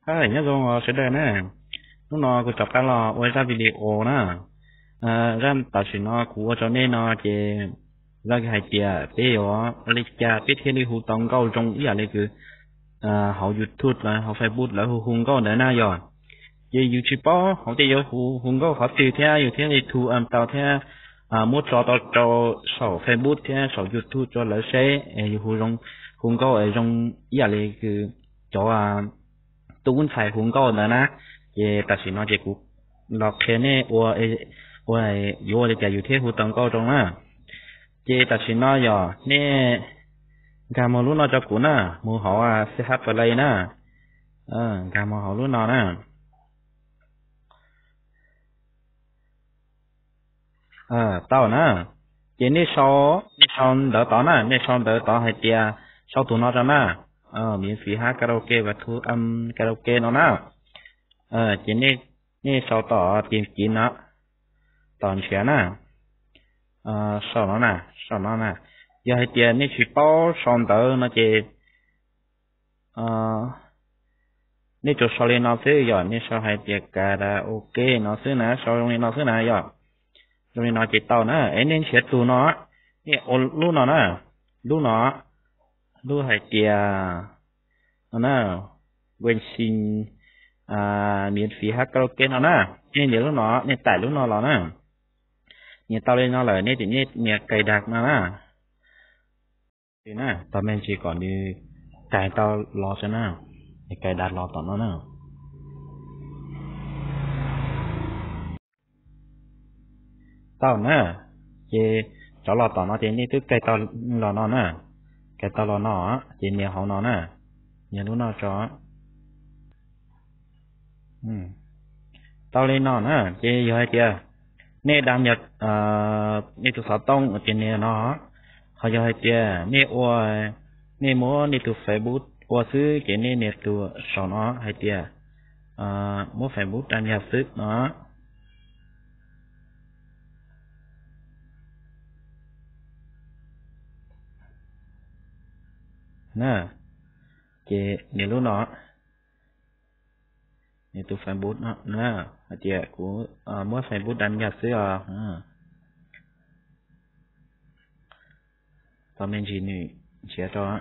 Nyob zoo sawv daws na, hnub no kuv rov qab los ua zaj video na. Zaj tam sim no kuv ua rau nej no ces zaj hais tias peb yuav ua li cas peb thiaj li hu tau nkauj zoo ib yam li kws hauv YouTube los hauv Facebook lawv hu hu nkauj ntawd na yog. Ces yus tsis paub hauv tias yuav hu hu nkauj qhov twg thiab yus thiaj li thu tau thiab muab tso tau rau saum Facebook thiab saum YouTube rau lawv seb yus hu zoo, hu nkauj es zoo ib yam li kws cov tub ntxhais hu nkauj ntawd na. Ces tam sim no ces kuv los qhia nej ua, ua, yuav ua li cas yus thiaj hu tau nkauj zoo na. Ces tam sim no yog nej nkag mus lub no rau kuv na, mus hauv C H Play na, nkag mus hauv lub no na. Tau na, ces nej sau, nej sau ntawv tod na, nej sau ntawv tod hais tias sau tus no rau na, miễn phí hát karaoke và thu âm karaoke no na. Ces nej sau tom tìm kiếm no, tom nrhiav na, sau no na, sau no na. Yog hais tias nej tsis paub sau ntawv no ces nej tsuas sau li no xwb, yog nej sau hais tias karaoke no xwb na, sau zoo li no xwb na yog. Zoo li no ces tau na. Es nej nrhiav tus no, nej ua lub no na, lub no, lub hais tias no na, Win Sin miễn phí hát karaoke no na. Nej nias lub no, nej tải lub no los na. Nias tau li no lawm nej tias nej nias cài đặt no na. Tos me ntsis kom nws cài tau los tso na, cài đặt los tom no na. Tau na, ces rov los tom no ces nej twb cài tau los no na, cài tau los no, ces nias hauv no na, nias lub no tso. Tau li no na, ces yog hais tias nej đăng nhập nej tus xov tooj ces nias no, ho yog hais tias nej ua, nej muab nej tus Facebook ua xwb ces nej nias tus saum no hais tias muab Facebook đăng nhập xwb no. Na, ces nias lub no, nias tus Facebook no na, hais tias kuv muab Facebook đăng nhập xwb os. Tos me ntsis nws nrhiav rau.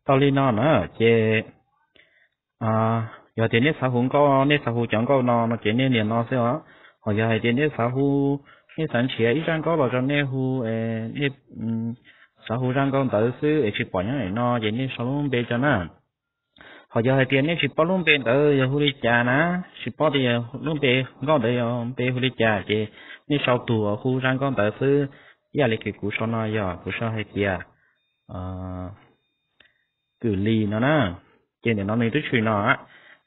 Tau li no na, ces yog tias nej xav hu nkauj, nej xav hu cov nkauj no no ces nej nias no xwb os. Ho yog hais tias nej xav hu, nej xav nrhiav ib zaj nkauj los rau nej hu, nej xav hu zaj nkauj ntawd xwb es tsis pom nyob ntawm no ces nej sau lub npe tso na. Ho yog hais tias nej tsis paub lub npe ntawd yog hu li cas na, tsis paub tias lub npe nkauj ntawd yog npe hu li cas ces nej sau tus uas hu zaj nkauj ntawd xwb. Ib yam li kws kuv sau no yog kuv sau hais tias Kwm Lis no na. Ces ntawm no nws twb tshwm no,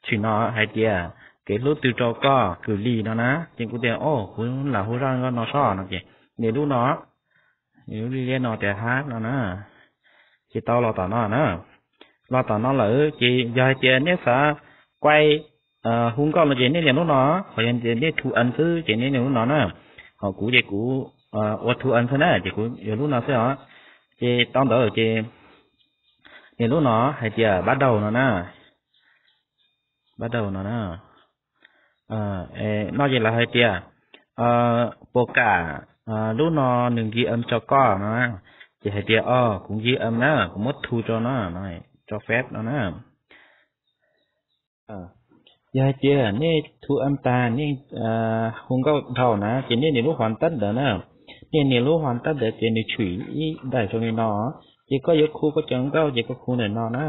tshwm no hais tias kev hlub twg rau koj Kwm Lis no na. Ces kuv tias o, kuv lam hu zaj nkauj no soj no ces nias lub no, nias lub liab no tias hab no na. Ces tau los tom no na. Los tom no lawm ces yog hais tias nej xav quay hu nkauj no ces nej nias lub no, ho yog tias nej thu âm xwb ces nej nias lub no na. Ho kuv ces kuv ua thu âm xwb na ces kuv yuav lub no xwb os. Ces tau ntawd ces nias lub no hais tias bắt đầu no na. Bắt đầu no na. No ces lawv hais tias puas cả, lub no nws ghi âm cho koj no na. Ces hais tias o, kuv ghi âm na, kuv muab thu rau no, cho phép no na. Yog hais tias nej thu âm tag, nej hu nkauj dhau na ces nej nias lub hoàn tất ntawd na. Nej nias lub hoàn tất ntawd ces nws tshwm ib daim zoo li no. Ces koj yuav khu koj cov nkauj ces koj khu ntawm no na.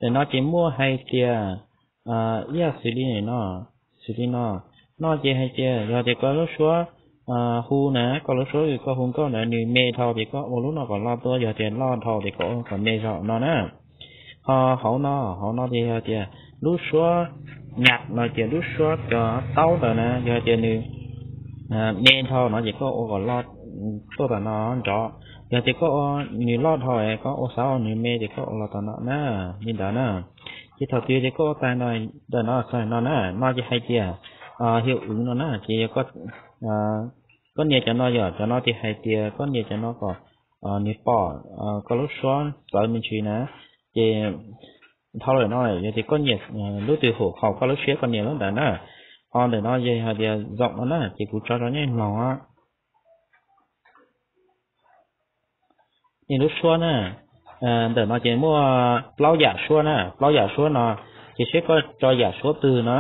Ntawm no ces muaj hais tias ib yam xws li no, xws li no. No ces hais tias yog tias koj lub suab hu na, koj lub suab koj hu nkauj ntawd nws me dhau ces koj ua lub no kom loj tuaj, yog tias loj dhau ces koj ua kom me zaum no na. Ho hauv no, hauv no ces yog tias lub suab nhạc no ces lub suab cov taub ntawd na, yog tias nws me dhau no ces koj ua kom loj tuaj tom no nrov. Yog tias koj ua nws loj dhau es koj ua xav ua nws me ces koj ua los tom no na, li ntawd na. Ces thaum twg ces koj ua tag ntawm no txog no na, no ces hais tias hiệu ứng no na, ces yog koj Koj nias cov no yog cov no ces hais tias koj nias cov no kom nws pom koj lub suab txawv me ntsis na. Ces dhau lawm no yog tias koj nias lub twg hum haum koj lub siab koj nias lub ntawd na. Ho ntawm no yog hais tias zaum no na ces kuv tso rau nej mloog. Nej lub suab na, ntawm no ces muaj plaub yam suab na, plaub yam suab no ces seb koj tso yam suab twg no.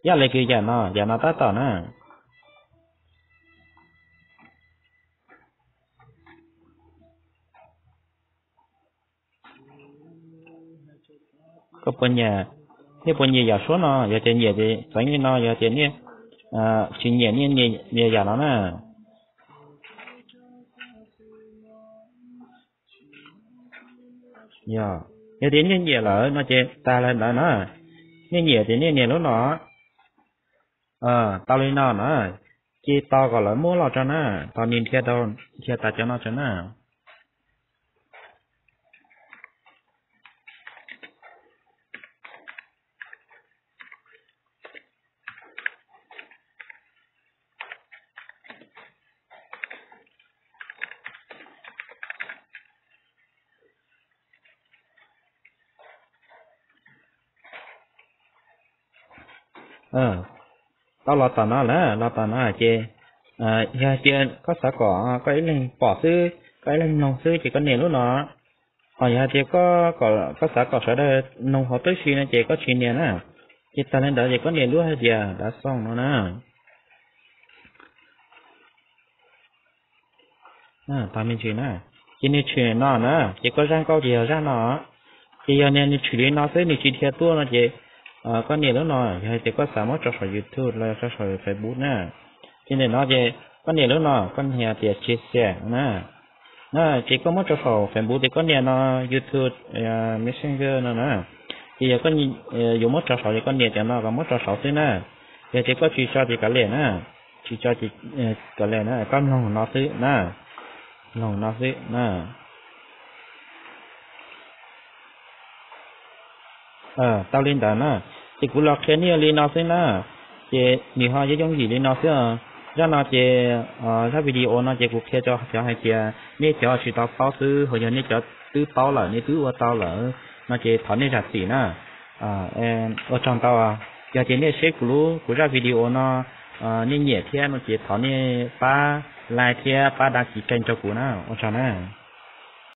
Yam li kws yam no, yam no tab tom na. Koj puas nyiam, nej puas nyiam yam suab no? Yog tias nyiam ces txeev li no, yog tias nej tsis nyiam nej nias yam no na. Yog tias nej nyiam lawm no ces tag li ntawd na. Nej nyiam ces nej nias lub no. Tau li no na, cia tos kom lawv muab los tso na, tos nws nrhiav tau, nrhiav tas cov no tso na. Tau los tom no lawm, los tom no ces yog hais tias koj xav kom koj ib leeg pom xwb, koj ib leeg mloog xwb ces koj nias lub no. Ho yog hais tias koj xav kom sawv daws mloog hauv tib si no ces koj tsis nias na. Ces tag li ntawd ces koj nias lub hais tias dav xoo no na. Tag me ntsis na, ces nws tshwm no na, ces koj zaj nkauj ces yog zaj no. Ces yog nws tshwm li no xwb nws tsis dhia tuaj no ces koj nias lub no, yog hais tias koj xav muab tso saum YouTube los yog tso saum Facebook na. Ces ntawm no ces koj nias lub no, koj nias tias chia sẻ na. Na ces koj muab tso saum Facebook ces koj nias no, YouTube, Messenger no na. Ces yog koj yuav muab tso saud ces koj nias cov no kom muab tso saud xwb na. Yog tias koj tsis tso ces kav liam na, tsis tso ces kav liam na, koj mloog no xwb na, mloog no xwb na. Tau li ntawd na, ces kuv los qhia nej li no xwb na, ces nws ho yooj yooj yim li no xwb. Zaj no ces, zaj video no ces kuv qhia rau cov hais tias nej cov tsis tau paub xwb, ho yog nej cov twb paub lawm nej twb ua tau lawm no ces thov nej zam txim na. Ua tsaug ntau, yog tias nej saib kuv lub, kuv zaj video no nej nyiam thiab no ces thov nej pab like thiab pab đăng ký kênh rau kuv na, ua tsaug na.